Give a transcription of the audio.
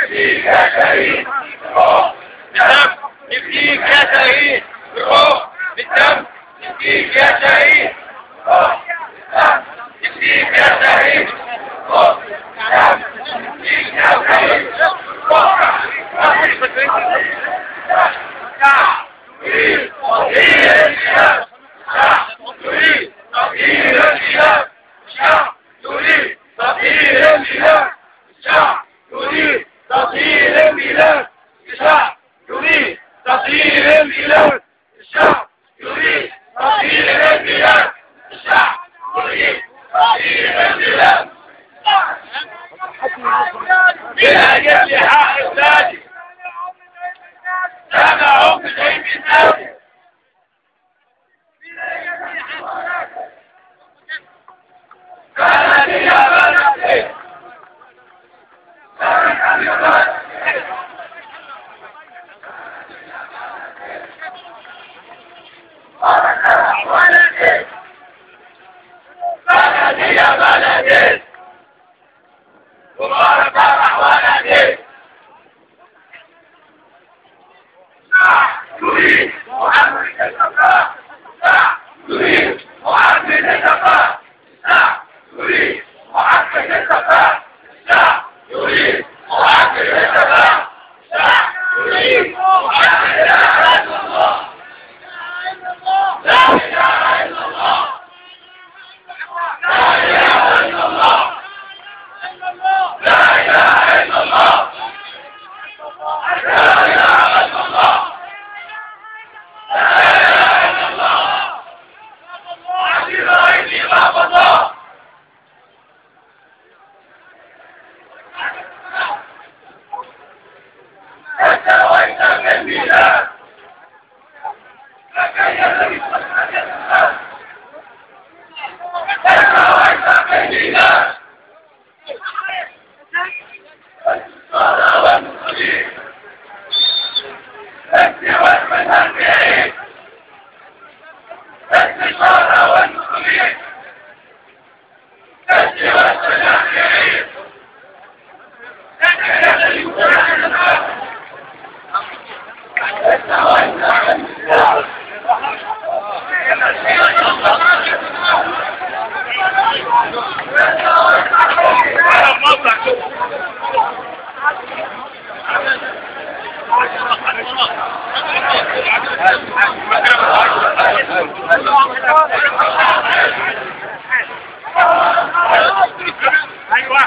نفديك يا شهيد، بالروح بالدم نفديك يا شهيد، بالروح بالدم نفديك يا شهيد، بالروح بالدم نفديك يا شهيد، بالروح بالدم نفديك يا شهيد، يريد تطهير الإله، الشعب يريد تطهير الإله، الشعب يريد تطهير الإله، الشعب يريد تطهير البلاد، الشعب يريد تطهير البلاد، الشعب يريد تطهير البلاد، الشعب يريد تطهير البلاد. من أجل حق بلادي أنا عمري زي النادي. بلدي يا بلدي، بلدي يا بلدي. بلدي يا بلدي، مبارك فرح ولدي. يريد محمد الصفاء، يريد محمد الصفاء، يريد محمد الصفاء، يريد محمد الصفاء، يريد محمد. لا إله إلا الله، لا إله إلا الله، لا إله إلا الله، لا إله إلا الله، لا إله إلا الله. عزيز باب الله. أنت وأنت من الميلاد، أنت وأنت من الميلاد. أنت وأنت من الشارع والمسلمين، أنت وأنت من. ايوه.